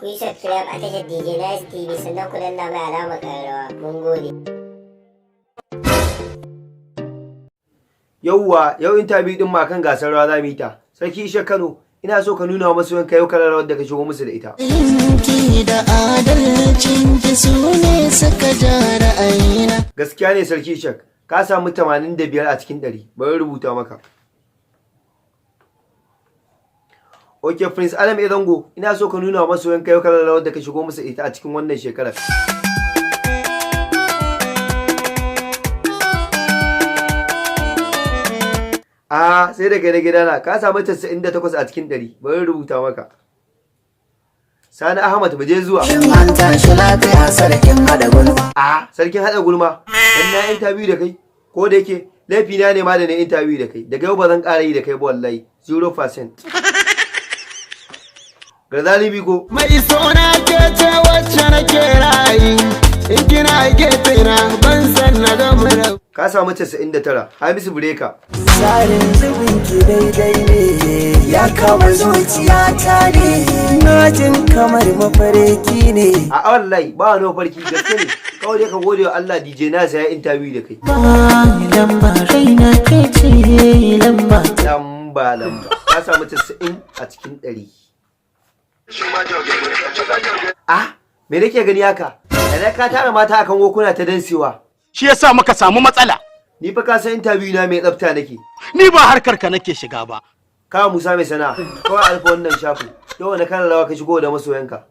Ku yi subscribe a tashar DJ Nice TV, sannan ku danna mai alamar ƙararrawa. Mun gode. Yauwa, yau interview din ma kan gasar rawa za mu yi ta. Sarki Isha Kano, ina so ka nuna wa masoyanka yau kalar rawar da ka shigo musu da ita. Ki da adalcin ki su ne suka ja ra'ayina. Gaskiya ne Sarki Ishak, ka samu 85 a cikin 100, bari rubuta maka. Ok, Prince Adam Ezango, ina so ka nuna wa masoyanka yau kalar rawar da ka shigo musu ita a cikin wannan shekarar. A sai da kai na gidana, ka samu 98 a cikin 100, bari rubuta maka. Sani Ahmad, mu je zuwa. Shin an tashi lafiya, sarkin haɗa gulma? A sarkin haɗa gulma, dan na interview da kai, ko da yake laifi na ne ma da na interview da kai, daga yau ba zan ƙara yi da kai ba wallahi, 0%. Garzali Biko. Mai sona, ke ce wacce nake rayi, in kina gefe na ban san na ga mura. Ka samu 99, Hamisu Breka. Tsarin zubin ki daidai ne, ya kama zuciya ta ne, na jin kamar mafarki ne. A wallahi ba wani mafarki, gaske ne. Kawai dai ka gode wa Allah DJ na ya interview da kai. Lamba raina ke ce lamba. Lamba lamba. Ka samu 90 a cikin 100. Ah, me nake gani haka? Idan ka tara mata akan wokuna ta dansewa. Shi yasa muka samu matsala. Ni fa ka san interview na mai tsafta nake. Ni ba harkar ka nake shiga ba. Ka Musa mai sana'a, kawai alfa wannan shafin. Yau wani kalan rawa ka shigo da masoyanka?